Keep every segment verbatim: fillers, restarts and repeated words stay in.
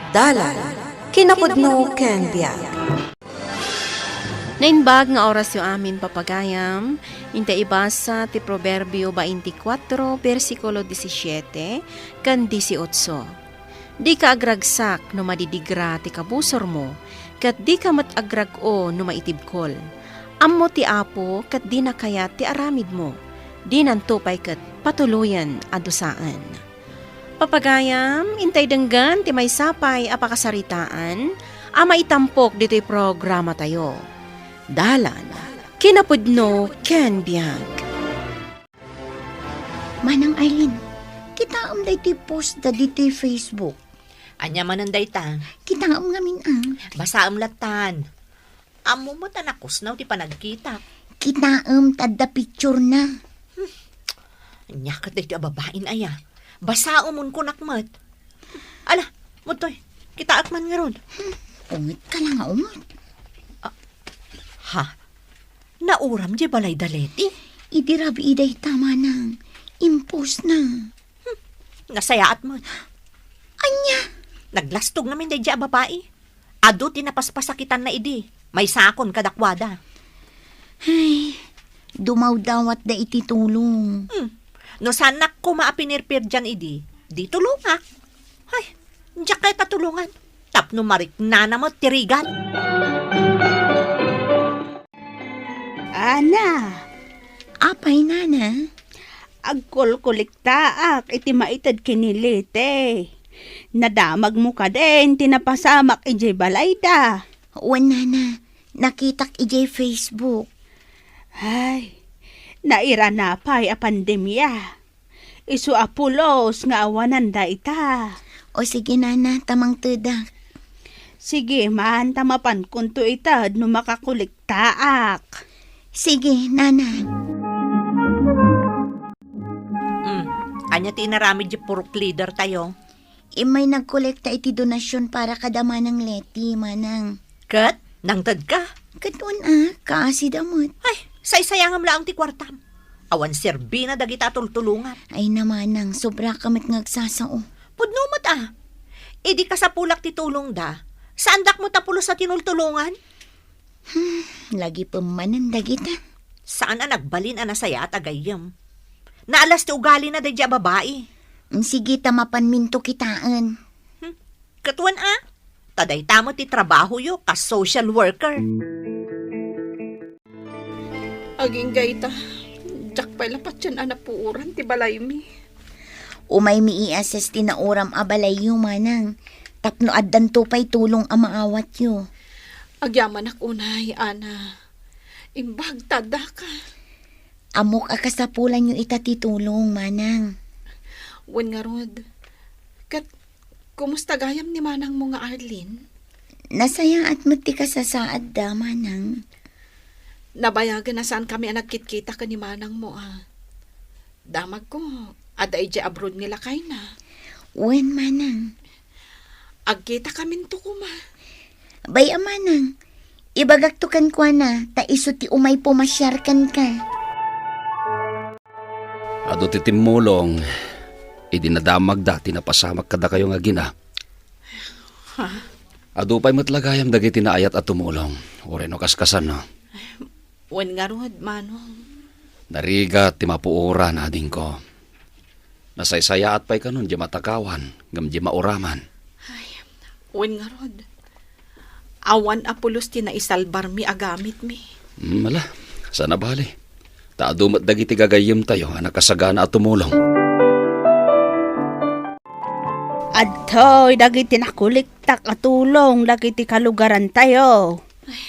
Dalan, kinapudno ken biag. Naimbag nga orasyo amin, papagayam, inta ibasa ti Proverbio twenty-four, bersikulo disisiete ken disiotso. Dika agragsak no madidigra ti kabusormo, ket dika met agrag-o no maitibkol. Ammo ti Apo ket dina kayat ti aramidmo. Dinanto pay ket patuloyen a dusaen. Papagayam, intay denggen ti maysa pay a pakasaritaan a maitampok ditoy programatayo. Dalan, kinapudno ken biag. Manang Arlene, kitaem daytoy post da ditoy Facebook. Ania manen dayta? Kitaem ngamin, ah. Basaem lattan. Ammo met a nakusnaw ti panagkitak. Kitaem ta adda picture na. Ania ket daytoy a babain aya? Basaem, kunak met. Ala, mudtoy. Kitaek man ngarud. Hmm, unget ka la nga unget. Ah, ha? Nauram diay balay da Leti? Idi rabii dayta, manang. Impostna. Hmm, nasayaat met. Ania? Naglastog ngamin daydiay a babai. Adu ti napaspasakitanna idi, maysakon kadakuada. Ay, dumawdawatda iti tulong. Hmm. No saannak koma a pinirpirdian idi, di tulongak. Ay, diak kayat a tulongan. Tapno mariknana met ti rigat. Ana. Apay, nana? Agkolkolektaak iti maited ken ni Leti. Nadamagmo kadin ti napasamak idiay balayda? Wen, nana, nakitak idiay Facebook. Ay, nairana pay a pandemia. Isu a pulos nga awanan dayta. O sige, nana, ta mangtedak. Sige man, ta mapankonto ited no makakolektaak. Sige, nana. Hmm, ania ti inaramid ti purok leader tayo? Immay nagkolekta iti donasyon para kada Manang Leti, manang. Ket, nangtedka? Ket wen a, kaasida met. Ay, saysayangam laeng ti kuartam. Awan serbina dagita a tultulongan. Ay na, manang, sobra ka met nga agsasao. Pudno met a. Idi kasapulak ti tulongda, saandak met a pulos a tinultulongan? Hmm, lagipem manen dagita. Saan a nagbalin a nasayaat a gayyem. Naalas ti ugalina daydiay a babai. Mm, sige, ta mapanminto kitaen. Hmm, ket wen a, ta dayta met ti trabahoyo kas social worker. Agingga ita, diak pay la patien a napuoran ti balaymi. Umaymi i-assess ti nauram a balayyo, manang, tapno addanto pay tulong a maawatyo. Agyamanak unay, Ana. Imbag ta addaka. Ammok a kasapulanyo ita ti tulong, manang. Wen ngarud, ket kumusta gayam ni manangmo nga Arlene? Nasayaat met ti kasasaadda, manang. Nabayagen a saankami a nagkitkita ken ni manangmo a. Damagko, adda idiay abroad ni lakayna. Wen, manang. Agkitakaminto koma. Bay-am, manang. Ibagakto kenkuana, ta isu ti umay pumasiar kenka. Adu ti timmulong, idi nadamagda ti napasamak kadakayo nga agina. Ha? Adu pay met la gayam dagiti naayat a tumulong, uray no kaskasano. Wen ngarud, manong. Narigat ti mapuoran, adingko. Nasaysayaat pay kanon diay matakawan, ngem diay mauraman. Ay, wen ngarud. Awan a pulos ti naisalbarmi a gamitmi. Hmm, ala, saan a bali. Ta adu met dagiti gagayyemtayo a nakasagana a tumulong. Adtoy dagiti nakuliktak a tulong dagiti kalugarantayo. Ay,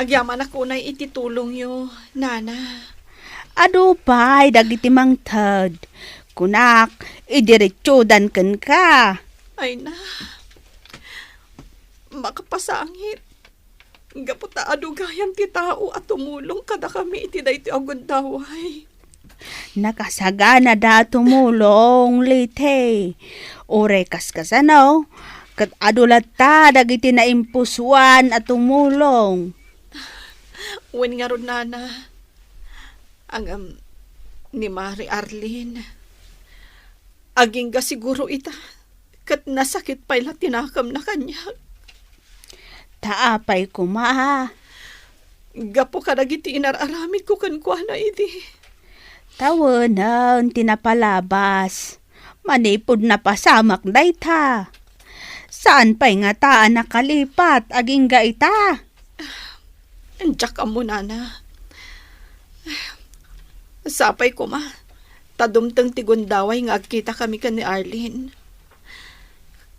agyamanak unay iti tulongyo, Nana. Adu pay dagiti mangted. Kunak, idiretsodan kenka. Ay na. Makapasangit. Gapu ta adu gayam ti tao a tumulong kadakami iti daytoy a gundaway. Nakasaganada a tumulong, Liti. Uray kaskasano, ket adu latta dagiti naimpusoan a tumulong. Wen ngarud, Nana. Ngem, ni Mari Arlene, agingga siguro ita. ket nasakit pay la ti nakemna kaniak. Ta apay koma? Gapu kadagiti inar-aramidko kenkuana idi. Tawenan ti napalabas. Manipud napasamak dayta. Saan pay ngata a nakalipat agingga ita? Diak ammo, nana. Sapay koma, ta dumteng ti gundaway nga agkitakami ken ni Arlene.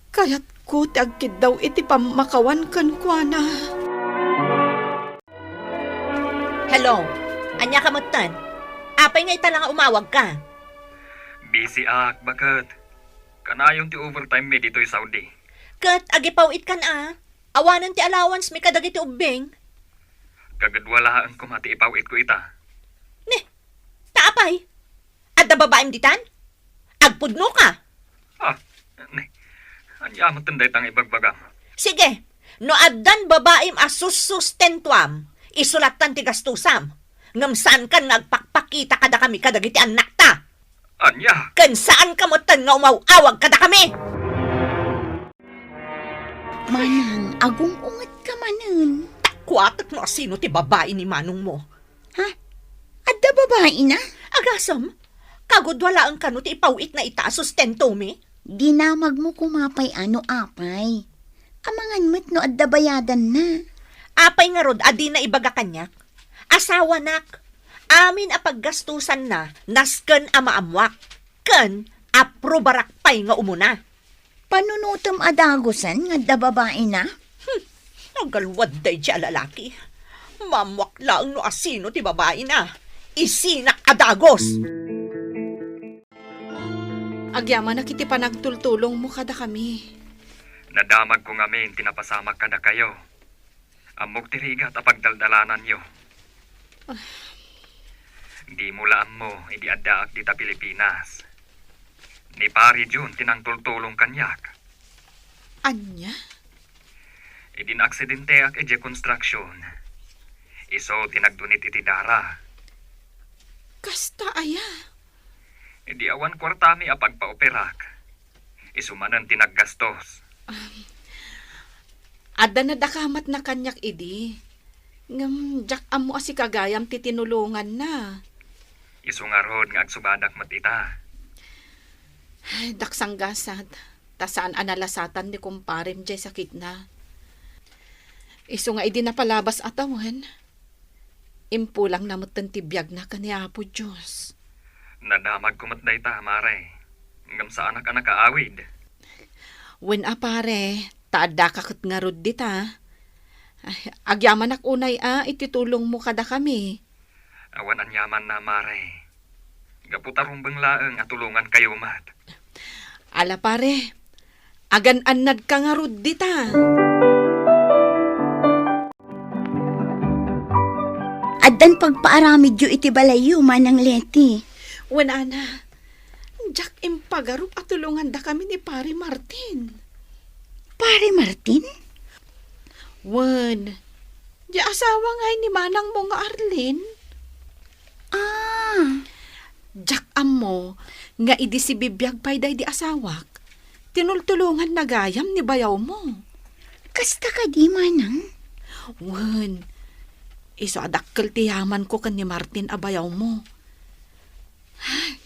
Kayatko ti agkiddaw iti pammakawan kenkuana. Hello, ania ka metten? Apay nga ita la nga umawag ka? Busy ak, baket. Kanayon ti overtime mi ditoy Saudi. Ket agipaw-itkan a, awanen ti allowance mi kadagiti ubbing. Kagudua laeng koma ti ipaw-itko ita. Ne, ta apay? Adda babaim ditan? Agpudno ka? Ah, ne. Ania metten dayta nga ibagbagam? Sige, no addan babaim a sussustentuam, isu lattan ti gastusam. Ngem saankan nga agpakpakita kadakami kadagiti annakta. Ania? Ken saanka metten nga umaw-awag kadakami. Manang, agung-ungetka manen. Ta kuatek no asino ti babai ni manongmo. Ha? Adda babaina? Agasem, kagudua laeng kano ti ipaw-itna ita a sustentomi? Dinamagmo koma pay a no apay. Amangan met no adda bayadanna. Apay ngarud a dina ibaga kaniak? Asawanak. Amin a paggastusanna, nasken a maammoak. Ken aprobarak pay nga umuna. Panunotem a dagusen nga adda babaina? Hmm, nagalwad daydi a lalaki. Maammoak laeng no asino ti babaina. Isinak a dagus. Agyamanak iti panagtultulongmo kadakami. Nadamagko ngamin ti napasamak kadakayo. Ammok ti rigat a pagdaldalananyo. Ah. Dimo la ammo idi addaak dita Pilipinas. Ni Pari Jun ti nangtultulong kaniak. Ania? Idi naaksidenteak idiay construction, isu ti nagdunit iti dara. Kasta aya? Idi awan kuartami a pagpaoperak, isu manen ti naggastos. Um, adda nadakamatna kaniak idi. Ngem diak ammo a sika gayam ti tinulonganna. Isu ngarud nga agsubadak met ita. Ay, daksanggasat, ta saan a nalasatan ni kumparem diay sakitna. Isu nga idi napalabas a tawen, impulangna metten ti biagna ken ni Apo Dios. Nadamagko met dayta, Mare. Ngem saanak a nakaawid. Wen a, pare, ta addaka ket ngarud dita. Ay, agyamanak unay a iti tulongmo kadakami. Awan aniamanna, Mare. Gapu ta rumbeng laeng a tulongankayo met. Ala, pare, agan-annadka ngarud dita. Addan pagpaaramidyo iti balayyo, Manang Leti? Wen, ana, diak impagarup a tulongandakami ni Pare Martin. Pare Martin? Wen, di asawa ngay ni manangmo nga Arlene? Ah. Diak ammo nga idi sibibiag pay daydi asawak, tinultulonganna gayam ni bayawmo. Kasta kadi, manang? Wen, isu a dakkel ti yamanko ken ni Martin a bayawmo. Ay,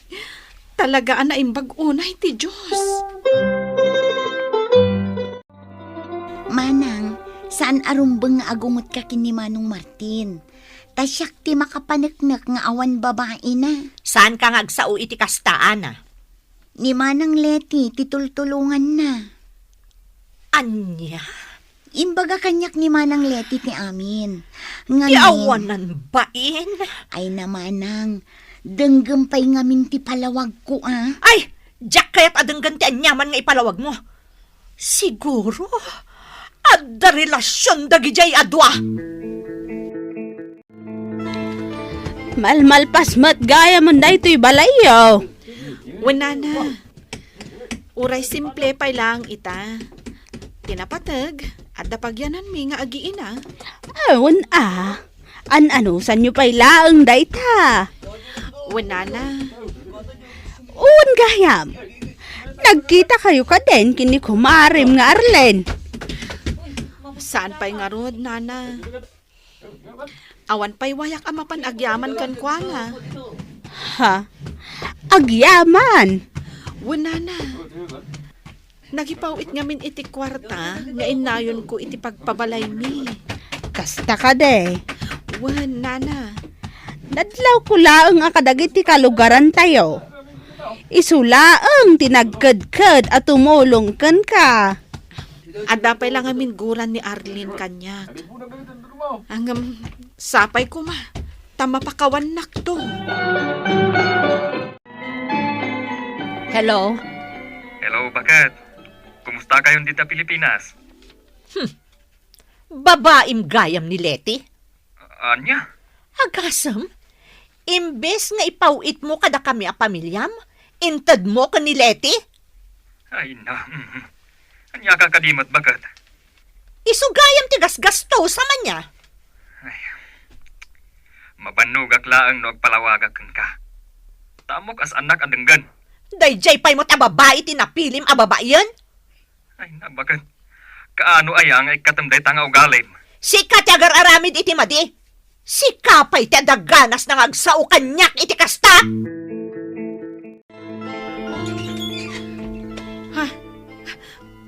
talaga a naimbag unay ti Dios. Manang, saan a rumbeng nga agungotka ken ni Manong Martin. Ta siak ti makapaneknek nga awan babaina. Saanka nga agsao iti kasta, ana? Ni Manang Leti ti tultulonganna. Ania? Imbaga kaniak ni Manang Leti ti amin. Ti ngamin, awanan bain? Ay na, manang, denggem pay ngamin ti palawagko, a. Ay, diak kayat a denggen ti aniaman nga ipalawagmo. Siguro, adda relasion dagidiay a dua. Malmalpas met gayam daytoy balayyo. Wen, nana, uray simple pay laeng ita. Ti napateg, adda pagyananmi nga agiina. Awan a. An-anusanyo pay laeng dayta? Wen, nana. Wen gayam. Nagkitakayo kadin ken ni kumarem nga Arlene? Saan pay ngarud, Nana? Awan pay wayak a mapan agyaman kenkuana. Ha? Agyaman? Wen, Nana. Nagipaw-it ngamin iti kuarta nga innayonko iti pagpabalaymi. Kasta kadi? Wen, Nana. Nadlawko laeng a kadagiti kalugarantayo. Isu laeng ti nagkedked a tumulong kenka. Adda pay la ngamin guran ni Arlene kaniak. Ngem sapay koma, ta mapakawannakto. Hello? Hello, baket? Kumusta kayon dita Pilipinas? Hmm. Babaim gayam ni Leti? Ania? Agasem, imbes nga ipaw-itmo kadakami a pamiliam, intedmo ken ni Leti? Ay, na. Mm. Ania ka kadi met, baket? Isu gayam ti gasgastosa man nia. Ay. Mabannogak laeng no agpalawagak kenka. Ta ammok a saannak a denggen. Daydiay pay met a babai ti napilim a babaien? Ay, na, baket? Kaano aya nga ikkatem dayta nga ugalim? Sika ti agar-aramid iti madi. Sika pay ti adda ganasna nga agsao kaniak iti kasta. Ha?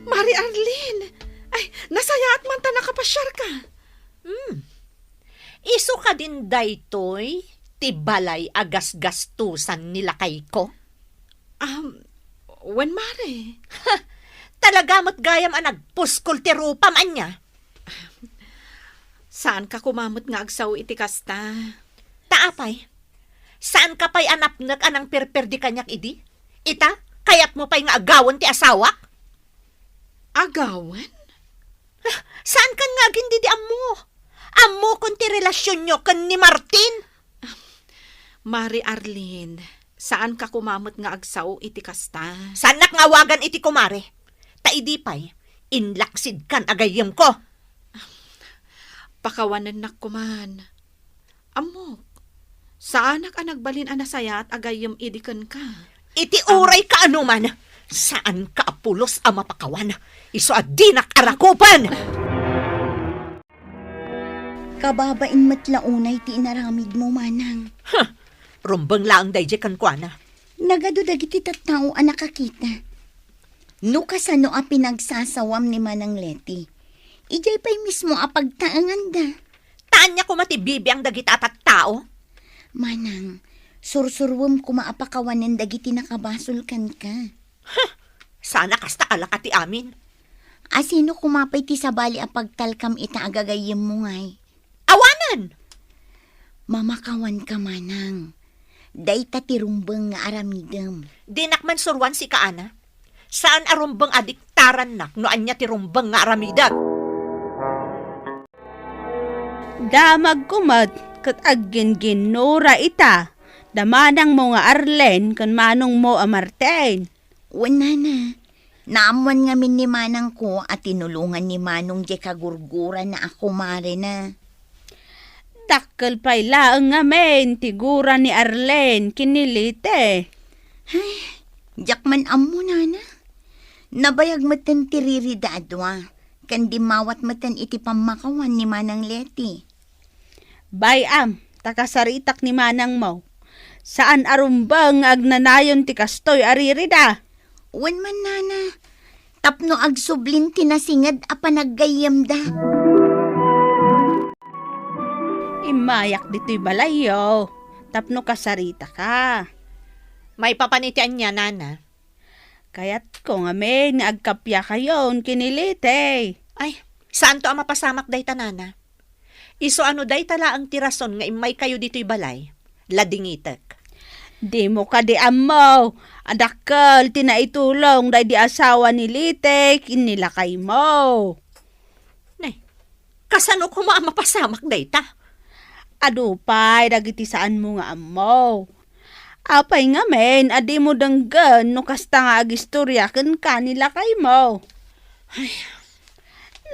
Mari Arlene! Ay, nasayaat man ta nakapasiarka. Hmm. Isu kadin daytoy ti balay a gasgastosan ni lakayko? Um, wen, Mare. Ha! Talaga met gayam a nagpuskol ti rupam, ania? Saanka koma met nga agsao iti kasta. Ta apay? Saanka pay a napnek a nangperperdi kaniak idi? Ita, kayatmo pay nga agawen ti asawak? Agawen? Ah, saankan nga agindidi ammo? Ammokon ti relasionyo ken ni Martin? Mari Arlene, saanka koma met nga agsao iti kasta. Saannak nga awagan iti kumare. Ta idi pay, inlaksidkan a gayyemko. Pakawanennak koman. Ammok, saanak a nagbalin a nasayaat a gayyem idi kenka. Iti uray kaano man, saanka a pulos a mapakawan. Isu a dinak a rakupen! Kababain met la unay ti inaramidmo, Manang. Huh! Rumbeng laeng daydiay kenkuana. Nagadu dagiti tattao a nakakita. No kasano a pinagsasawam ni Manang Leti, idiay pay mismo a pagtaenganda. Ta ania koma ti bibiang dagita a tattao? Manang, sursuruem koma a pakawanen dagiti nakabasol kenka. Huh! Sana kasta a laka ti amin. A sino koma pay ti sabali a pagtalkam ita a gagayyemmo ngay? Awanen! Mamakawanka, Manang. Dayta ti rumbeng nga aramidem. Dinak man suruan sika, Ana. Saan a rumbeng a diktarannak no ania ti rumbeng nga aramidek. Damagko met ket aggingginnura ita da manangmo nga Arlene ken manongmo a Martin. Wen, Nana. Naammoan ngamin ni manangko a tinulongan ni Manong diay kagurgurana a kumarena. Dakkel pay laeng ngamin ti gura ni Arlene ken ni Lite. Ay, diak man ammo, Nana. Nabayag metten ti ririda a dua, ken dimmawat metten iti pammakawan ni Manang Leti. Bay-am, ta kasaritak ni manangmo. Saan a rumbeng nga agnanayon ti kastoy a ririda. Wen man, Nana, tapno agsublin ti nasinged a panaggayyemda. Immayak ditoy balayyo, tapno kasaritaka. Maipapan iti ania, Nana? Kayatko ngamin nga agkappia kayon ken ni Lite. Ay, saanto a mapasamak dayta, Nana. Isu a no dayta laeng ti rason nga immaykayo ditoy balay, ladingitek. Dimo kadi ammo a dakkel ti naitulong daydi asawa ni Lite ken ni lakaymo. Ne, kasano koma a mapasamak dayta? Adu pay dagiti saanmo nga ammo. Apay ngamin a dimo denggen no kasta nga agistoria kenka ni lakaymo? Ay.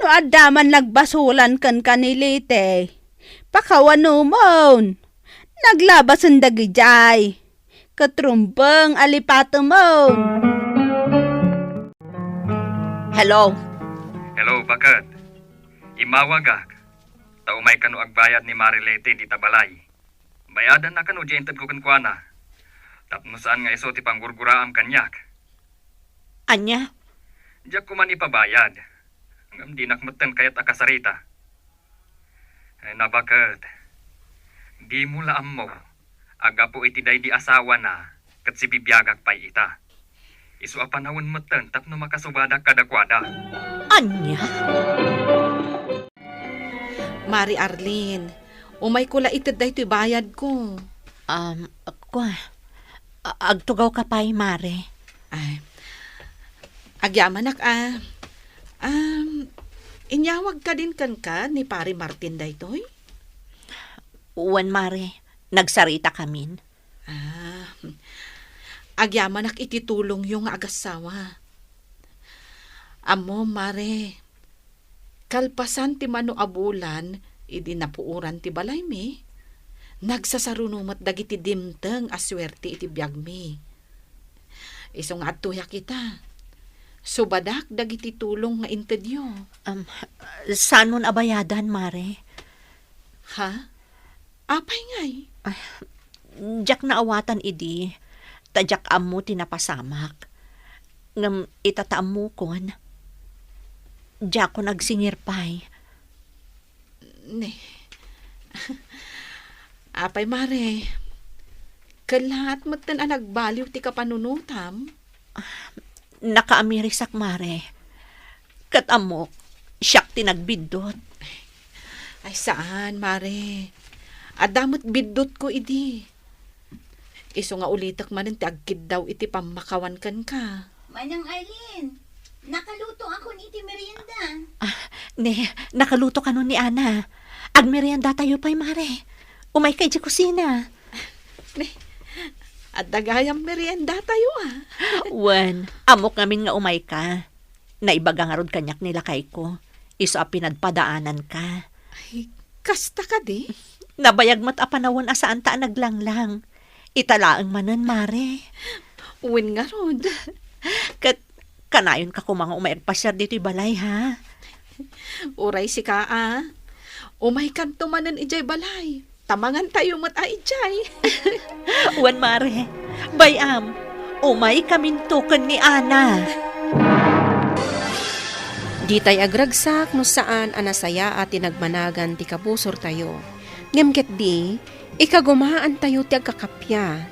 No adda man nagbasolan kenka ni Lite, pakawanomon. Naglabasen dagidiay. Ket rumbeng a lipatemon. Hello? Hello, baket. Immawagak. Ta umay kano agbayad ni Mare Leti dita balay. Bayadanna kano diay intedko kenkuana. Tapno saan nga isu ti panggurguraam kaniak. Ania? Diak koma ipabayad. Ngem dinak metten kayat a kasarita. Ay, nabaket. Dimo la ammo, aggapu iti daydi asawana, ket sibibiagak pay ita. Isu a panawen metten tapno makasubadak kadakuada. Ania? Mare Arlene, umayko la ited daytoy bayadko. Um, kua, a-, agtugawka pay, Mare. Ay, agyamanak a. Um, inyawag kadin kenka ni Pare Martin daytoy? Wen, Mare. Nagsarita kamin. Ah, agyamanak iti tulongyo nga agassawa. Ammo, Mare, kalpasan ti mano a bulan idi napuoran ti balaymi, nagsasaruno met dagiti dimteng a suerte iti biagmi. Isu nga adtoyak ita, subadak dagiti tulong nga intedyo. Um, sanon a bayadan, Mare? Ha? Apay ngay? Ay, diak naawatan idi, ta diak ammo ti napasamak. Ngem ita ta ammokon, diakon agsingir pay. Ne. Apay, Mare? Kellaat metten a nagbaliw ti kapanunotam? Nakaamirisak, Mare. Ket ammok, siak ti nagbiddut. Ay, saan, Mare. Adda met biddutko idi. Isu nga ulitek manen ti agkiddaw iti pammakawan kenka. Manang Arlene, nakaluto akon iti merienda. Ah, ne, nakaluto kano ni Ana. Agmeriendatayo pay, Mare. Umayka idiay kusina. Ne, adda gayam meriendatayo, a. Wen, ammok ngamin nga umayka. Naibaga ngarud kaniak ni lakayko, isu a pinadpadaananka. Ay, kasta kadi? Nabayag met a panawen a saanta a naglanglang. Ita laeng manen, Mare. Wen ngarud. Ket kanayonka koma nga umay agpasiar ditoy balay, ha? Uray sika, a. Umaykanto manen idiay balay. Ta mangantayo met a idiay. Wen, Mare, bay-am, umaykaminto ken ni Ana. Ditay agragsak no saan a nasayaat ti nagmanagan ti kabusortayo. Ngem ketdi, ikagumaantayo ti agkakappia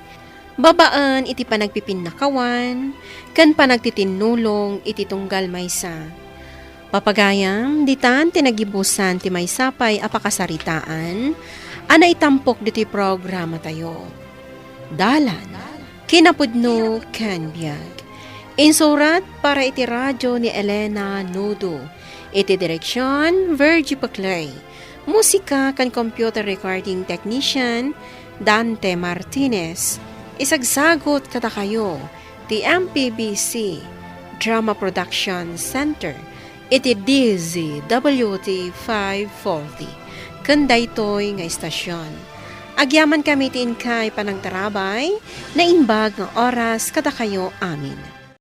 babaen iti panagpipinnakawan ken panagtitinnulong iti tunggal maysa. Papagayam, ditan ti nagibusan ti maysa pay a pakasaritaan a naitampok ditoy programatayo. Dalan, kinapudno ken biag. Insurat para iti radio ni Elena Nudo. Iti direksion, Virgie Paclay. Musika ken computer recording technician, Dante Martinez. Isagsagut kadakayo ti M P B C Drama Production Center iti D Z W T five forty ken daytoy nga istasion. Agyamankami ti inkay panagtarabay, naimbag nga oras kadakayo amin.